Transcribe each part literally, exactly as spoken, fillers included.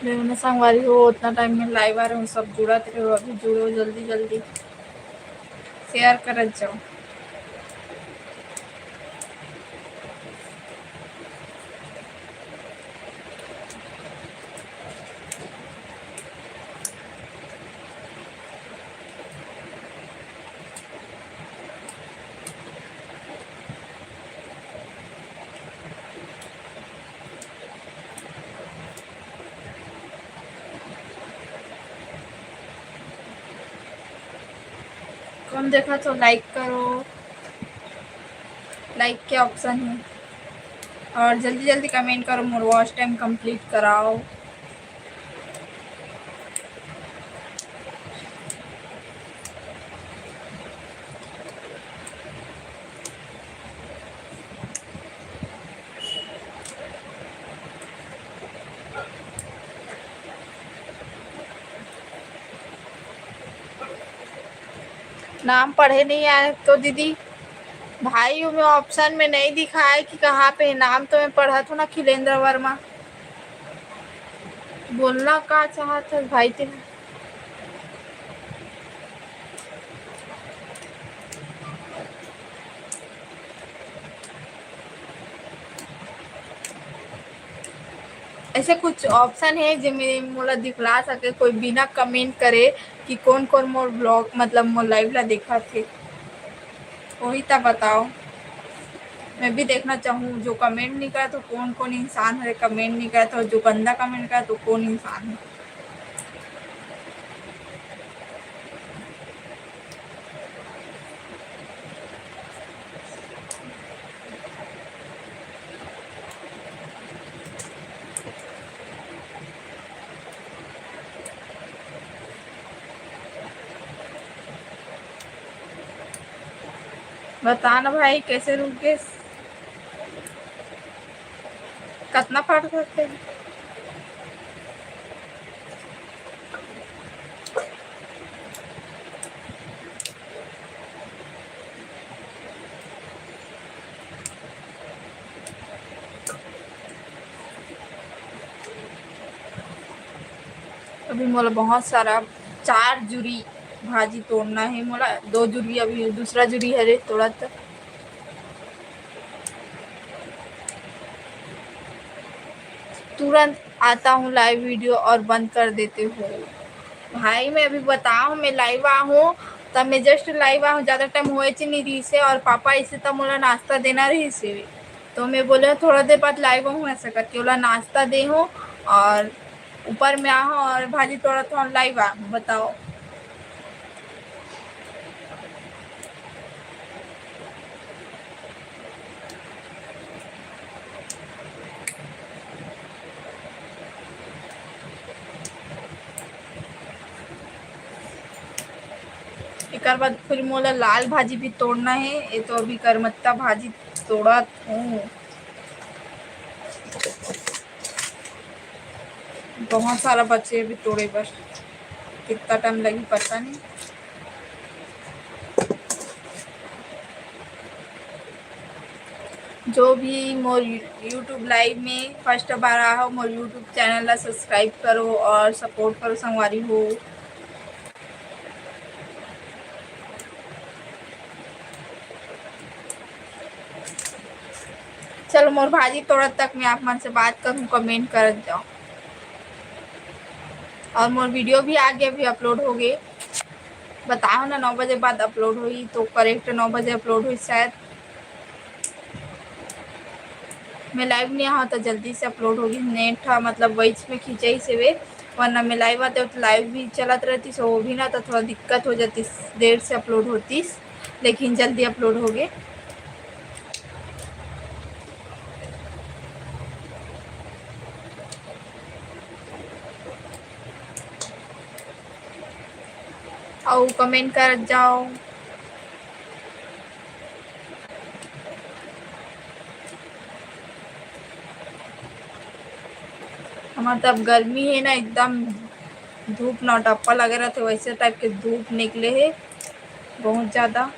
मेरे संगवारी हो, उतना टाइम में लाइव आ रहे हो, सब जुड़त रहे हो, अभी जुड़ो जल्दी जल्दी, शेयर करत जाओ। कौन देखा तो लाइक करो, लाइक के ऑप्शन है। और जल्दी जल्दी कमेंट करो, मोर वॉच टाइम कंप्लीट कराओ। नाम पढ़े नहीं आए तो दीदी, भाई, ओमे ऑप्शन में नहीं दिखाए कि कहाँ पे है। नाम तो मैं पढ़त हूँ ना, खिलेंद्र वर्मा। बोलना का चाहत है भाई तेरा? ऐसे कुछ ऑप्शन है जेमे मोला दिखला सके, कोई बिना कमेंट करे कि कौन कौन मोर ब्लॉग, मतलब मोर लाइव ला देखा थे, वही ता बताओ। मैं भी देखना चाहूँ, जो कमेंट नहीं करे तो कौन कौन इंसान है, कमेंट नहीं करे तो, जो गंदा कमेंट करे तो कौन इंसान है। बता ना भाई, कैसे रुक गए? कतना पाठ करते हैं? अभी मोला बहुत सारा, चार जुरी भाजी तोड़ना है मोला। दो जुरी अभी, दूसरा जुरी हरे तोड़त। तुरंत आता हूँ लाइव वीडियो और बंद कर देते हो। भाई, मैं अभी बताऊँ, मैं लाइव आ हूँ, तब मैं जस्ट लाइव आ हूँ, ज़्यादा टाइम होए च नहीं रहिस हे, और पापा इसे तब मोला नाश्ता देना रहिस हे, तो मैं बोले थोड़ा देर बाद लाइव आहूँ, ऐसा करके ओला नाश्ता दे हूँ, और ऊपर में आहूँ और भाजी तोड़त हूँ, लाइव आहूँ, बताओ। एकर बाद फिर मोला लाल भाजी भी तोड़ना है। ये तो अभी करमत्ता भाजी तोड़त हूँ। बहुत सारा बचे अभी तोड़े बर, कितना टाइम लगी पता नहीं। जो भी मोर YouTube लाइव में फर्स्ट बार आए हो, मोर YouTube चैनल ला सब्सक्राइब करो और सपोर्ट करो संगवारी हो। चलो, मोर भाजी तोड़त तक मैं आप मन से बात करूँ, कमेंट करत जाओ। और मोर वीडियो भी आगे अभी अपलोड हो गए, बताओ ना, नौ बजे बाद अपलोड हुई तो करेक्ट नौ बजे अपलोड हुई शायद। मैं लाइव नहीं आहा तो जल्दी से अपलोड होगी। नेट हा, मतलब, वही में खींचाई से वे, वरना मैं लाइव आते तो लाइव भी चलत रहती, सो वो भी ना तो थोड़ा दिक्कत हो जाती, देर से अपलोड होती, लेकिन जल्दी अपलोड हो गए। अउ कमेंट कर जाओ। हमार तब गर्मी है ना, एकदम धूप नौटप्पा लगे रहते, वैसे टाइप के धूप निकले है बहुत ज़्यादा।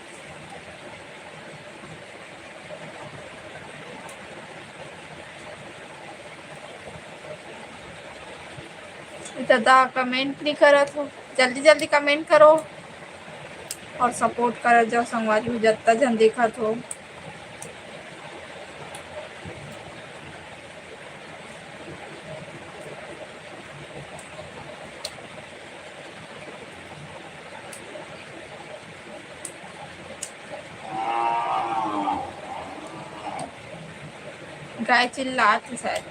ज्यादा comment नहीं करत हो, जल्दी जल्दी comment करो और support करत जाओ संगवारी हो, जत्ता झन देखत हो। गाय चिल्लात हे शायद।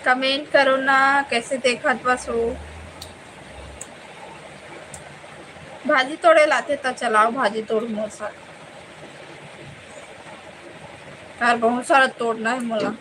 Comment करो ना, कैसे देखत बस हो। भाजी तोड़े लाते त चलाओ, भाजी तोड़ मोर साथ। यार, बहुत सारा तोड़ना है मोला।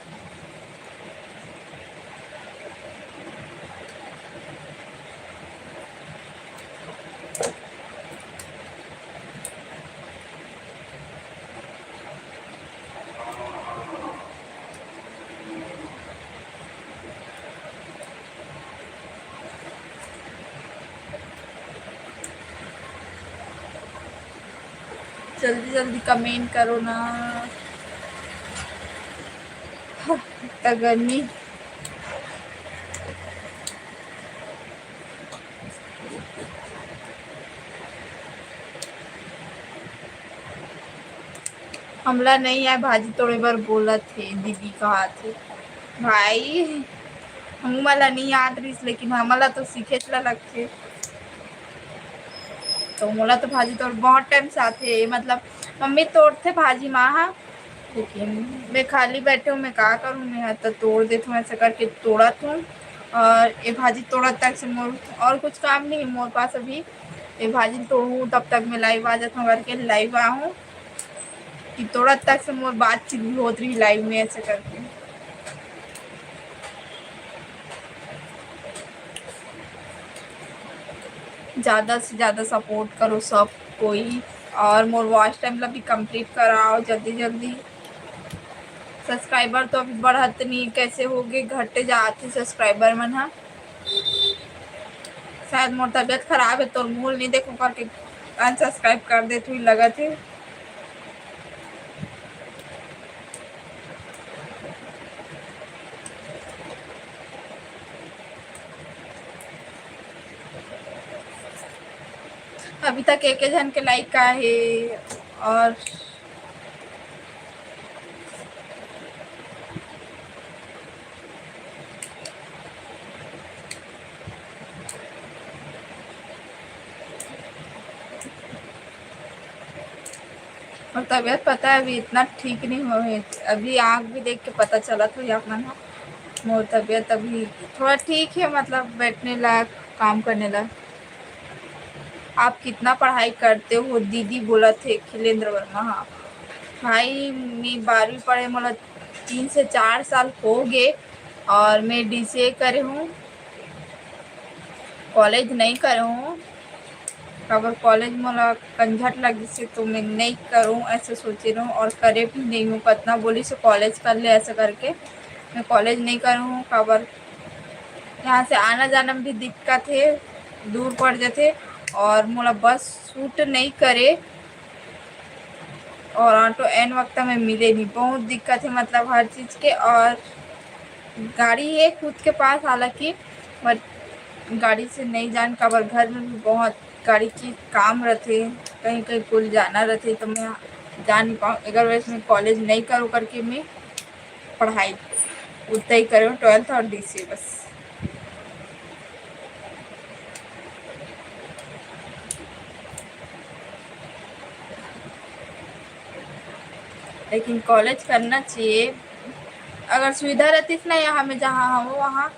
जल्दी जल्दी comment करो ना। इतना गर्मी। हमला नहीं आए भाजी तोड़े बर बोलत हे, दीदी कहत हे। भाई, हमला नहीं आत रहिस, लेकिन हमला तो सीखेच ला लगथे। तो मोला तो भाजी तोड़ बहुत time से आथे, मतलब मम्मी तोड़थे भाजी माँ हा, लेकिन मैं खाली बैठे हूँ, मैं का करूँ, मैं हा तो तोड़ देत हूँ, ऐसा करके तोड़त हूँ। और ये भाजी तोड़त तक से मोर और कुछ काम नहीं है मोर पास अभी। ये भाजी तोड़ूँ तब तक मैं live आ जाता हूँ करके live आहूँ कि तोड़त तक से मोर बातचीत भी होत रही live में, ऐसे करके। ज्यादा से ज्यादा support करो सब कोई, और मोर watch time ला भी complete कराओ जल्दी जल्दी। Subscriber तो अभी बढ़त नहीं, कैसे होगे, घटे जात हे subscriber मन हा। शायद मोर तबीयत खराब है, तोर मूल नहीं देखो करके unsubscribe कर देत हुई लगत हे। अभी तक एक झन के like आए हे और और तबीयत पता है अभी इतना ठीक नहीं हो है, अभी आँख भी देख के पता चलत हो आप मन हा। मोर तबीयत अभी थोड़ा ठीक है, मतलब बैठने ला, काम करने ला। आप कितना पढ़ाई करते हो दीदी, बोलत हे खिलेंद्र वर्मा। हाँ भाई, मैं बारहवीं पढ़े, मोला तीन से चार साल हो गए और मैं डीसीए करे हूँ, कॉलेज नहीं करे हूँ, काबर कॉलेज मोला कंझट लगिस हे, तो मैं नहीं करूँ ऐसे सोचे रहूँ और करे भी नहीं हूँ। कतना बोलिस हे कॉलेज कर ले ऐसे करके, मैं कॉलेज नहीं करे हूँ, काबर यहाँ से आना जाना में भी दिक्कत हे, दूर पड़ जाथे और मोला बस सूट नहीं करे और ऑटो एन वक्त में मिले नहीं, बहुत दिक्कत हे मतलब हर चीज़ के। और गाड़ी हे खुद के पास हालांकि, but गाड़ी से नहीं जान, काबर घर में भी बहुत गाड़ी के काम रथे, कहीं कहीं कुल जाना रथे, तो मैं जा नहीं पाऊँ। अगर वैसे मैं कॉलेज नहीं करूँ करके मैं पढ़ाई उतना ही करे हूँ, twelfth और डीसीए बस। लेकिन कॉलेज करना चाहिए, अगर सुविधा रहती ना यहाँ में जहाँ हूँ वहाँ।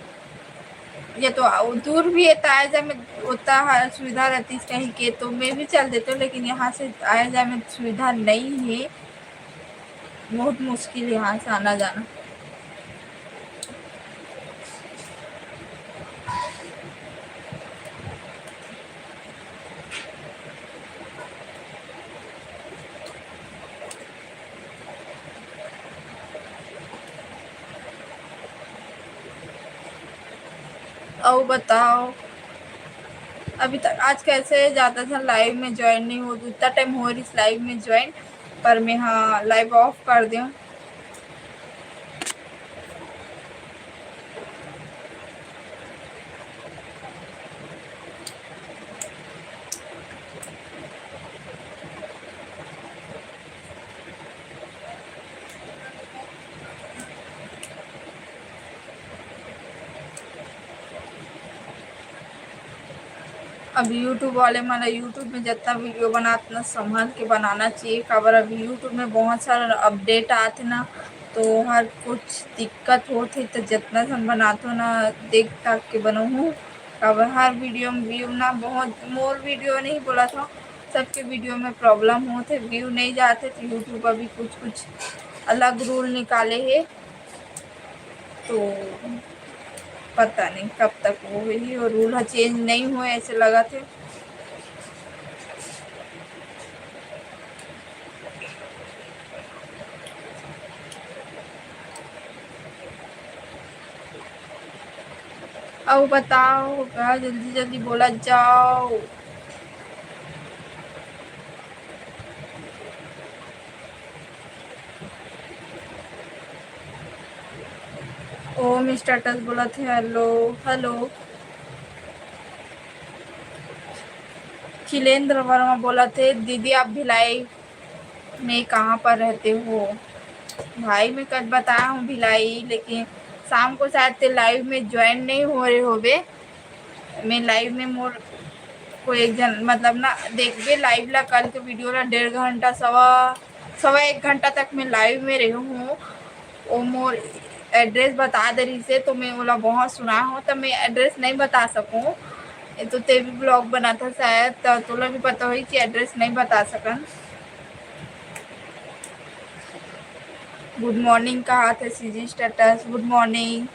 ये तो दूर भी है, तो आए जाए में उतना सुविधा रहती कहीं के, तो मैं भी चल देती हूँ, लेकिन यहाँ से आए जाए में सुविधा नहीं है, बहुत मुश्किल यहाँ से आना जाना। अउ बताओ, अभी तक आज कैसे ज़्यादा झन live में join नहीं हो, इतना time हो रही live में join, पर मैं, हाँ, live off कर दूँ। अब YouTube वाले मन ला YouTube में जितना video बनात ना, संभाल के बनाना चाहिए, काबर अभी YouTube में बहुत सारा update आथे ना, तो हर कुछ दिक्कत होथे, तो जितना झन बनाथो ना, देख ताक के बनाहूँ, काबर हर video में view ना बहुत, मोर video नहीं बोलत हूँ, सबके video में problem होथे, view नहीं जाथे, तो YouTube अभी कुछ कुछ अलग rule निकाले हे। तो पता नहीं कब तक वो होही और rule ह change नहीं होए ऐसे लगत हे। अउ बताओ गा, जल्दी जल्दी बोला जाओ। ओम status बोलत हे, hello, hello। खिलेंद्र वर्मा बोलत हे, दीदी आप भिलाई में कहाँ पर रहते हो? भाई मैं कल बताया हूँ भिलाई, लेकिन शाम को शायद ते live में join नहीं हो रहे होबे। मैं live में मोर कोई एक झन, मतलब ना, देखबे live ला, कल के video ला डेढ़ घंटा, सवा, सवा एक घंटा तक मैं live में रहे हूँ। वो मोर address बता दे रही से, तो मैं ओला बहुत सुना हूँ, तो मैं address नहीं बता सकूँ। ये तो ते भी vlog बनाता शायद, तो तोला भी पता होही कि address नहीं बता सकन। Good morning कहा थे, CG status, good morning।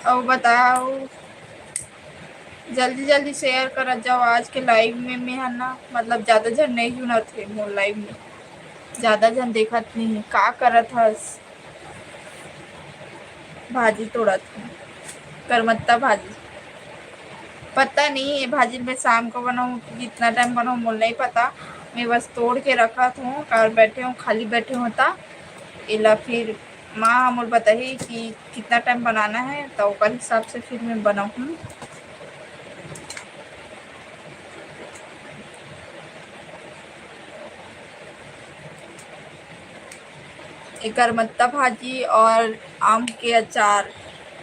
अउ बताओ, जल्दी जल्दी share करत जाओ। आज के live में मैं ह ना, मतलब, ज़्यादा झन नहीं जुड़त हे मोर live में, ज़्यादा झन देखत नहीं हे। का करत हस? भाजी तोड़त हूँ, करमत्ता भाजी। पता नहीं ये भाजी मैं शाम को बनाऊँ कि कितना time बनाऊँ, मोला नहीं पता। मैं बस तोड़ के रखत हूँ और बैठे हूँ, खाली बैठे हूँ, त एला फिर माँ मोर बताही कि कितना time बनाना है, तो ओकर हिसाब से फिर मैं बनाऊँ। एकर मत्ता भाजी और आम के अचार,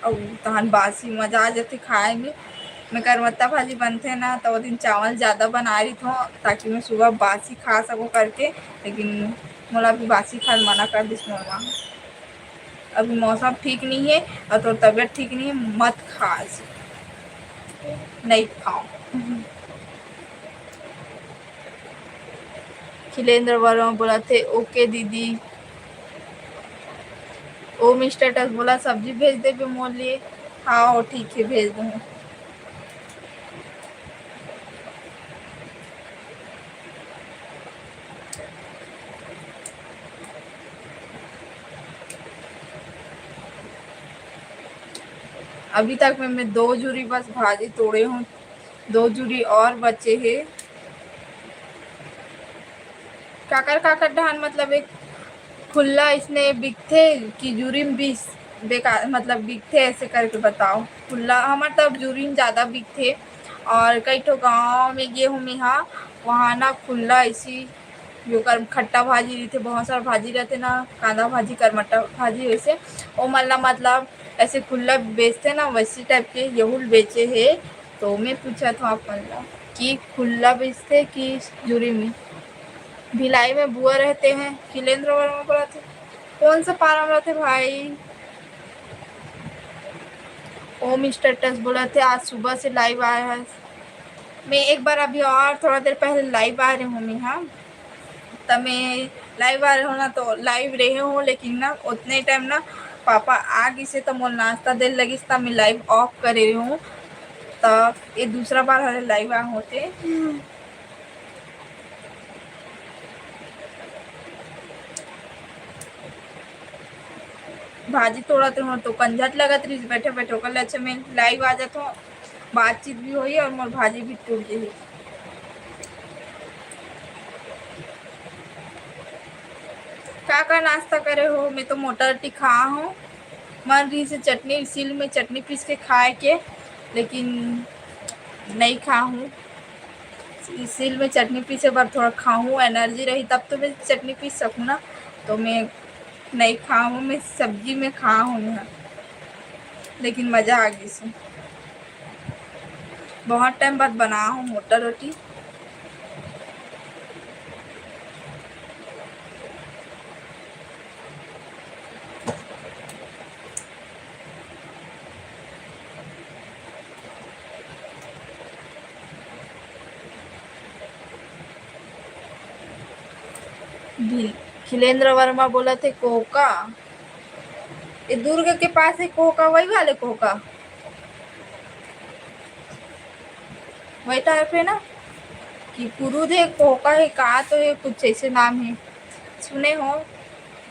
अउ तहन बासी मजा आ जाथे खाए में। मैं करमत्ता भाजी बनथे ना, त ओ दिन चावल ज़्यादा बना रही थो, ताकि मैं सुबह बासी खा सकूँ करके, लेकिन मोला अभी बासी खाए मना कर दिस मोर माँ। अभी मौसम ठीक नहीं है और तोर तबीयत ठीक नहीं है, मत खा, नहीं खाओ। खिलेंद्र वर्मा बोलत हे, "ओके दीदी।" ओम status बोला, "सब्जी भेज देबे मोर लिए।" हाँ, ठीक है, भेज दूँगी। अभी तक में मैं दो झुरी बस भाजी तोड़े हूँ, दो झुरी और बचे हे। काकर काकर धान, मतलब, एक खुल्ला इसने बिकथे कि जुरी म बीस बेकार, मतलब, बिकथे, ऐसे करके बताओ। खुल्ला हमर तरफ जुरी म ज़्यादा बिकथे, और कई ठो गाँव में गे हूँ मेहा, वहाँ ना खुल्ला ऐसी, जो कर खट्टा भाजी रहिथे, बहुत सारा भाजी रहथे ना, कांदा भाजी, करमट्टा भाजी, वैसे ओमन ला, मतलब, ऐसे खुल्ला बेचथे ना, वैसे type के यहू ल बेचे हे। तो मैं पूछत हूँ आप मन ला कि खुल्ला बेचथे कि जुरी में? भिलाई में बुआ रहते हैं, खिलेंद्र वर्मा बोलथे। कौन सा पारा में रहथे भाई? ओम status बोलथे, आज सुबह से live आए हस। मैं एक बार अभी और थोड़ा देर पहले live आ रही हूँ मैं, हाँ, त मैं live आ रहे हो ना, तो live रहे हो, लेकिन ना उतने time ना पापा आ गिसे त मोला नाश्ता दे लगिस, त मैं live off करे हूँ। त ये दूसरा बार हरे live आ होते। भाजी तोड़त रहूँ तो कंझट लगत रहिस बैठे बैठे, ओकर ले अच्छा मैं live आ जात हूँ, बातचीत भी होही और मोर भाजी भी टूट जाही। का का नाश्ता करे हो? मैं तो मोटा रोटी खा हूँ, मन रहिसे चटनी, सिल में चटनी पीस के खाए के, लेकिन नहीं खा हूँ। सिल में चटनी पीसे बर थोड़ा खाहूँ, energy रही तब तो मैं चटनी पीस सकूँ ना, तो मैं नहीं खा हूँ, मैं सब्जी में खा हूँ यहाँ, लेकिन मजा आ गिसे। बहुत time बाद बना हूँ मोटा रोटी। खिलेंद्र वर्मा बोलथे कोहका, ये दुर्ग के पास है कोहका, वही वाले कोहका, वही type है ना कि कुरुद है, कोहका है, का तो है, कुछ ऐसे नाम है, सुने हो।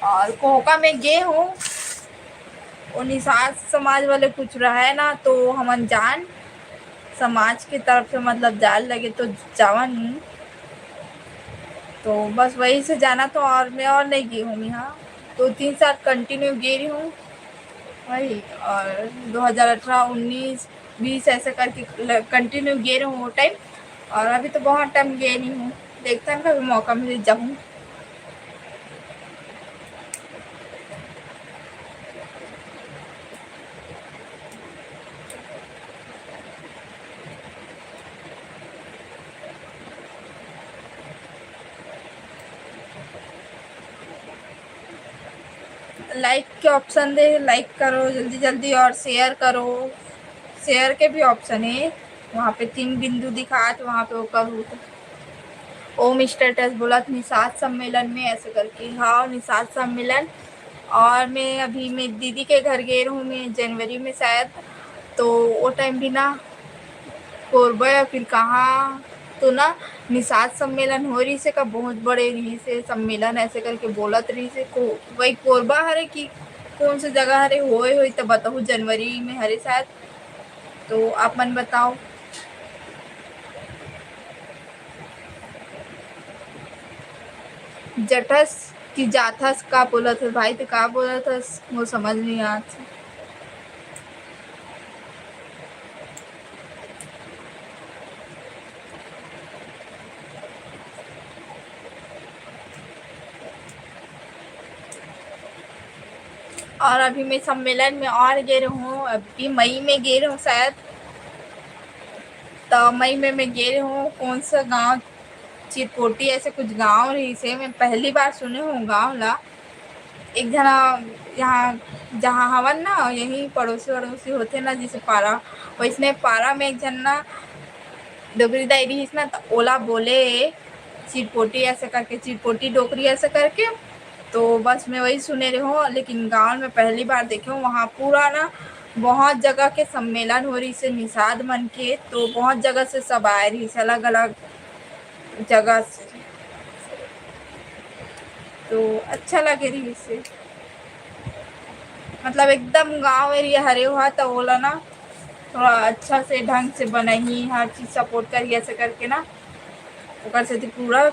और कोहका में गे हूँ, वो निषाद समाज वाले कुछ रहे ना, तो हमन जान समाज के तरफ से, मतलब, जाए लगे तो जावन। तो बस वही से जाना तो, और मैं और नहीं गई हूँ यहाँ। दो तीन साल continue गई रही हूँ वही, और दो हज़ार अठारह, उन्नीस, बीस ऐसे करके continue गई रही हूँ वो time, और अभी तो बहुत time गई नहीं हूँ। देखते हैं कभी मौका मिले जाऊँ। Like के option दे, like करो जल्दी जल्दी और share करो, share के भी option है, वहाँ पे तीन बिंदु दिखात, वहाँ पे वो करो। ओम status बोलत निषाद सम्मेलन में ऐसे करके, हाँ निषाद सम्मेलन। और मैं अभी मैं दीदी के घर गई रहूँ मैं जनवरी में शायद, तो वो time भी ना कोरबा या फिर कहाँ तो ना निषाद सम्मेलन हो रहिसे का, बहुत बड़े रहिसे सम्मेलन ऐसे करके बोलत रहिसे। को-, वही कोरबा हरे कि कौन से जगह हरे होए होई त बताहू, जनवरी में हरे शायद, तो आप मन बताओ। जठस कि जाथस का बोलत हस भाई, ते का बोलत हस, मोर समझ नहीं आत। और अभी मैं सम्मेलन में और गे रहूँ, अभी मई में गे रहूँ शायद, तो मई में मैं गे रहूँ, कौन सा गाँव, चिरपोटी ऐसे कुछ गाँव रहिसे, मैं पहली बार सुने हूँ गाँव ला। एक जना यहाँ जहाँ हवन ना, यही पड़ोसी वड़ोसी होथे ना, जैसे पारा, वैसने पारा में एक झन ना डोकरी दाई रहिस ना, त ओला बोले चिरपोटी ऐसे करके, चिरपोटी डोकरी ऐसे करके। तो बस मैं वही सुने रहे हूँ, लेकिन गाँव में पहली बार देखे हूँ। वहाँ पूरा ना बहुत जगह के सम्मेलन हो रहिसे निषाद मन के, तो बहुत जगह से सब आए रहिसे, अलग-अलग जगह से। तो अच्छा लगे रहिसे, मतलब एकदम गाँव area हरे हुआ, त ओला ना थोड़ा अच्छा से ढंग से बनही, हर चीज support करही ऐसे करके ना। ओकर सेती पूरा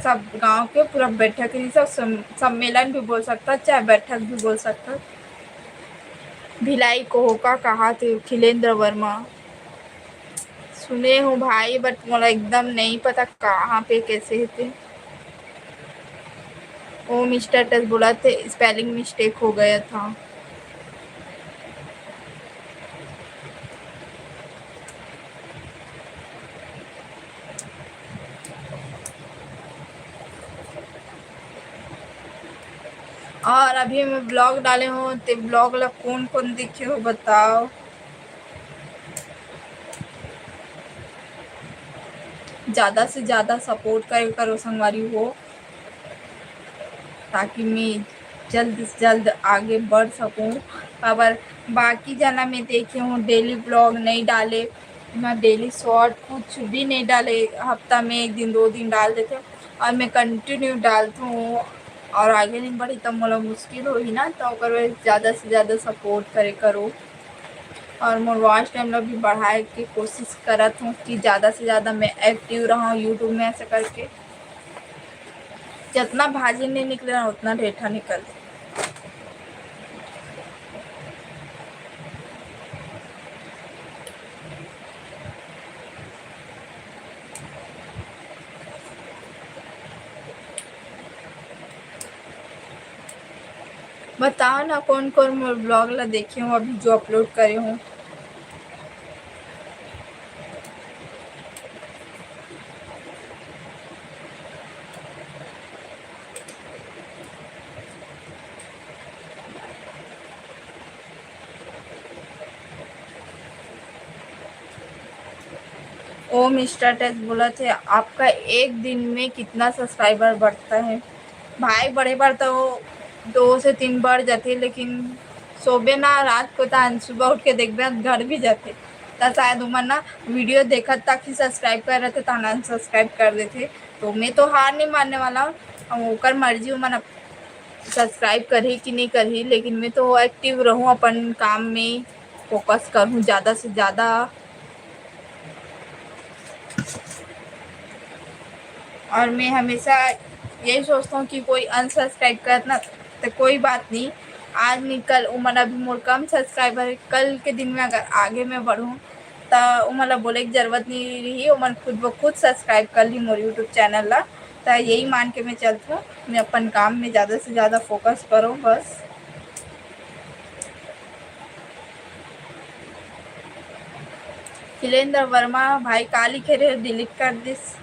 सब गाँव के पूरा बैठक रहिस, सब सम-, सम्मेलन भी बोल सकथस, चाहे बैठक भी बोल सकथस। भिलाई कोहका कहाथे खिलेंद्र वर्मा। सुने हूँ भाई, but मोला एकदम नहीं पता कहाँ पे कैसे हे ते। ओम status बोलथे spelling mistake हो गया था। और अभी मैं vlog डाले हूँ, ते vlog ला कौन कौन देखे हो बताओ। ज्यादा से ज्यादा support करे करो संगवारी हो, ताकि मैं जल्द से जल्द आगे बढ़ सकूँ। काबर बाकी जना मैं देखे हूँ डेली ब्लॉग नहीं डाले, ना डेली शॉर्ट, कुछ भी नहीं डाले, हफ्ता में एक दिन दो दिन डाल देथे और मैं कंटिन्यू डालत हूँ और आगे नहीं बढ़ी तब मोला मुश्किल होही ना, तो ओकर वजह से ज़्यादा से ज़्यादा सपोर्ट करे करो। और मोर वॉच टाइम ला भी बढ़ाए के कोशिश करत हूँ कि ज़्यादा से ज़्यादा मैं एक्टिव रहूँ यूट्यूब में, ऐसा करके। जितना भाजी नहीं निकले ना, उतना ढेठा निकलथे। बताओ ना, कौन कौन मोर ब्लॉग ला देखे हो अभी जो अपलोड करे हो। ओ मिस्टर टेस्ट बोलत हे, आपका एक दिन में कितना सब्सक्राइबर बढ़ता है? भाई, बढ़े बर तो दो से तीन बढ़ जाथे, लेकिन सोबे ना रात को, तहन सुबह उठ के देखबे, घट भी जाथे। त शायद उमन ना वीडियो देखत तक ही सब्सक्राइब कर रहे थे, तहन अनसब्सक्राइब कर देथे। तो मैं तो हार नहीं मानने वाला हूँ, हम ओकर मर्जी, उमन सब्सक्राइब करही कि नहीं करही, लेकिन मैं तो एक्टिव रहूँ, अपन काम में फोकस करूँ ज़्यादा से ज़्यादा। और मैं हमेशा यही सोचता हूँ कि कोई अनसब्सक्राइब करत ना, तो कोई बात नहीं, आज नहीं कल, उमन अभी मोर कम सब्सक्राइबर है, कल के दिन में अगर आगे मैं बढ़ूँ, त उमन ला बोले के जरूरत नहीं रही, उमन खुद ब खुद सब्सक्राइब कर ली मोर यूट्यूब चैनल ला। त यही मान के मैं चलत हूँ, मैं अपन काम में ज़्यादा से ज़्यादा फोकस करूँ बस। खिलेंद्र वर्मा भाई, का लिखे रहे, डिलीट कर दिस।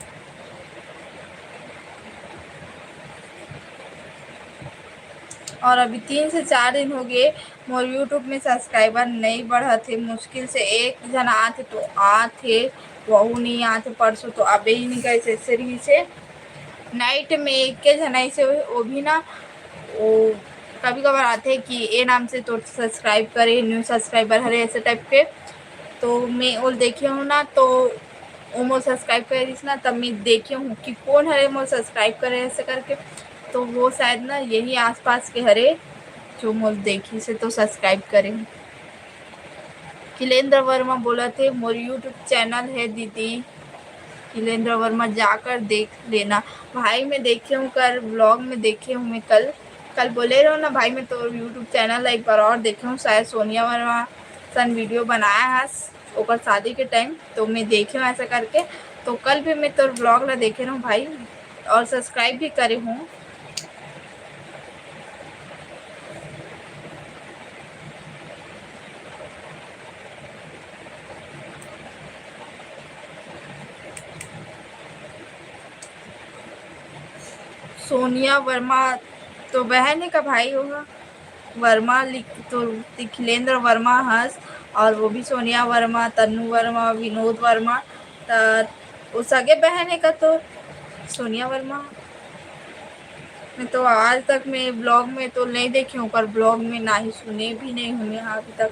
और अभी तीन से चार दिन हो गए, मोर यूट्यूब में सब्सक्राइबर नहीं बढ़त हे, मुश्किल से एक झन आत हे तो आत हे, वहू नहीं आत हे। परसों तो अबे ही नहीं गए, ऐसे रही से नाइट में एक के झन ऐसे, वो भी ना, वो कभी कभार आते हैं कि ये नाम से तो सब्सक्राइब करे, न्यू सब्सक्राइबर हरे, ऐसे टाइप के। तो मैं वो देखे हूँ ना, तो वो मोर सब्सक्राइब करे रहिस ना, तब मैं देखे हूँ कि कौन हरे मोर सब्सक्राइब करे ऐसे करके। तो वो शायद ना यही आसपास के हरे जो मोर देखिस हे तो सब्सक्राइब करे हूँ। खिलेंद्र वर्मा बोलत हे, मोर यूट्यूब चैनल है दीदी। खिलेंद्र वर्मा जाकर देख लेना। भाई, मैं देखे हूँ, कर ब्लॉग में देखे हूँ मैं कल, कल बोले रहो ना भाई, मैं तो यूट्यूब चैनल ला एक बार और देखे हूँ, शायद सोनिया वर्मा सन वीडियो बनाया है ओकर शादी के टाइम, तो मैं देखे हूँ ऐसा करके। तो कल भी मैं तोर ब्लॉग ला देखे रहूँ भाई, और सब्सक्राइब भी करे हूँ। सोनिया वर्मा तो बहन है का भाई होगा? वर्मा लिख तो, खिलेंद्र वर्मा हस, और वो भी सोनिया वर्मा, तन्नू वर्मा, विनोद वर्मा, त वो सगे बहन है का तो सोनिया वर्मा? मैं तो आज तक मैं ब्लॉग में तो नहीं देखी हूँ, पर ब्लॉग में ना ही सुने भी नहीं हूँ मैं अभी तक।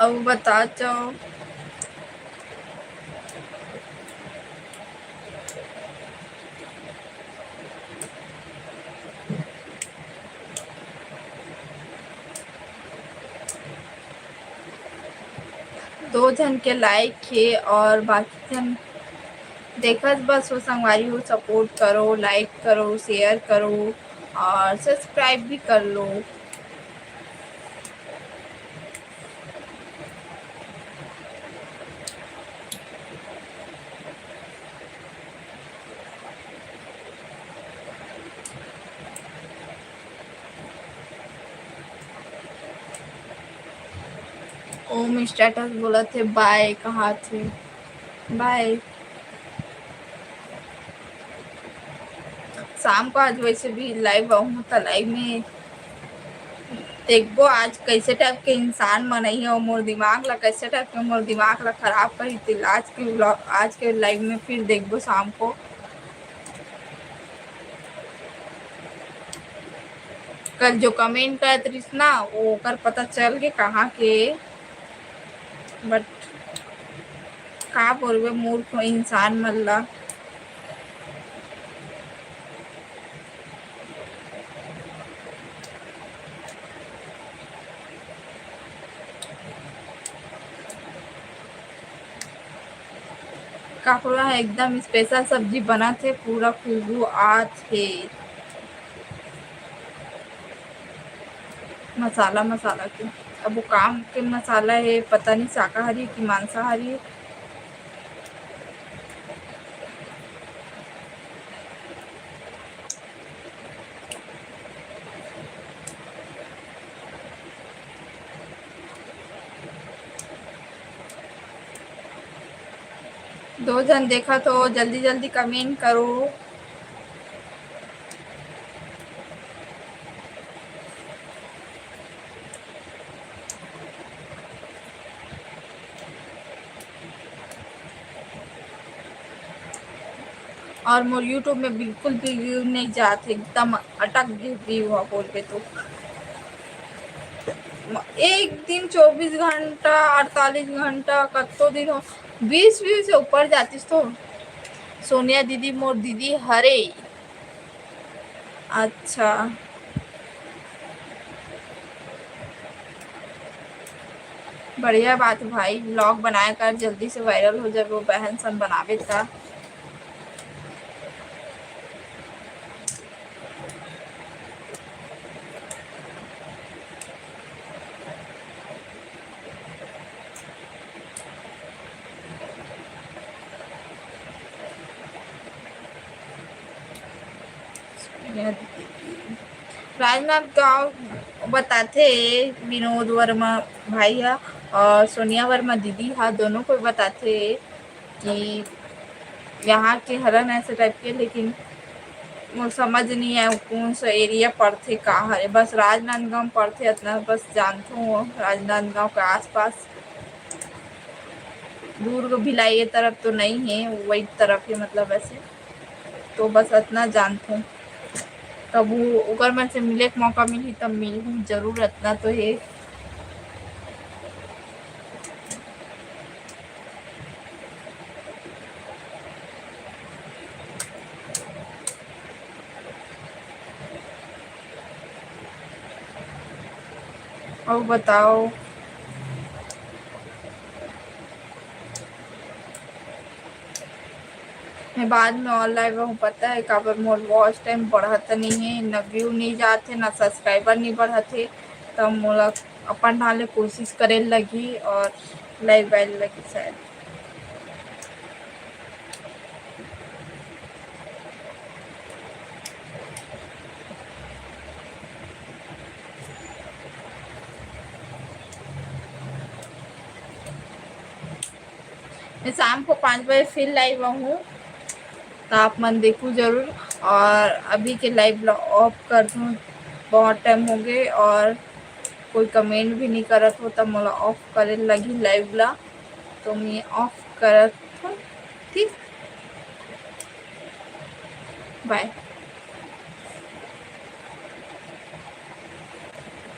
अब बता जाओ। दो झन के लाइक हे और बाकी झन देखत बस हो संगवारी हो, सपोर्ट करो, लाइक करो, शेयर करो और सब्सक्राइब भी कर लो। ओम status बोलत हे, bye कहात हे, bye। शाम को आज वैसे भी live आहूँ, त live में देखबो आज कैसे type के इंसान मन आही अउ मोर दिमाग ला कैसे type के, मोर दिमाग ला खराब करही, त आज के vlog, आज के live में फिर देखबो शाम को। कल जो comment करत रहिस ना, वो ओकर पता चल के कहाँ के, but का बोलबे मूर्ख इंसान मन ला। काकड़ा ह एकदम special सब्जी बनत हे, पूरा खुशबू आत हे मसाला, मसाला के। अब वो काम के मसाला हे, पता नहीं शाकाहारी कि मांसाहारी। दो झन देखत हो, जल्दी जल्दी comment करो। और मोर YouTube में बिल्कुल भी view नहीं जात हे, एकदम अटक गे view ह बोलबे तो। एक दिन चौबीस घंटा, अड़तालीस घंटा, कतको दिन हो, बीस view से ऊपर जातिस तो। सोनिया दीदी मोर दीदी हरे। अच्छा, बढ़िया बात भाई, vlog बनाए कर जल्दी से viral हो जाबे, वो बहन सन बनाबे त। राजनांदगांव बताथे विनोद वर्मा भाई ह और सोनिया वर्मा दीदी ह, दोनों कोई बताथे कि यहाँ के हरन ऐसे type के, लेकिन मोर समझ नहीं आए कौन सा area पड़थे, का हरे। बस राजनांदगांव पड़थे, इतना बस जानथों राजनांदगांव के आसपास। दुर्ग भिलाई ये तरफ तो नहीं है, वही तरफ है, मतलब ऐसे। तो बस इतना जानथों। कभू ओकर मन से मिले के मौका मिलही तब मिलहूँ जरूर, इतना तो है। अउ बताओ। मैं बाद में online रहूँ, पता है काबर मोर watch time बढ़त नहीं है, ना view नहीं जात है, ना subscriber नहीं बढ़त है, तब मोला अपन ढंग ले कोशिश करे लगही और live आए लगही शायद। मैं शाम को पाँच बजे फिर live आहूँ, तो आप मन देखू जरूर। और अभी के live ला off कर दूँ, बहुत time हो गए और कोई comment भी नहीं करत हो, तब मोला off करे लगी live ला, तो मैं off करत हूँ। ठीक, bye।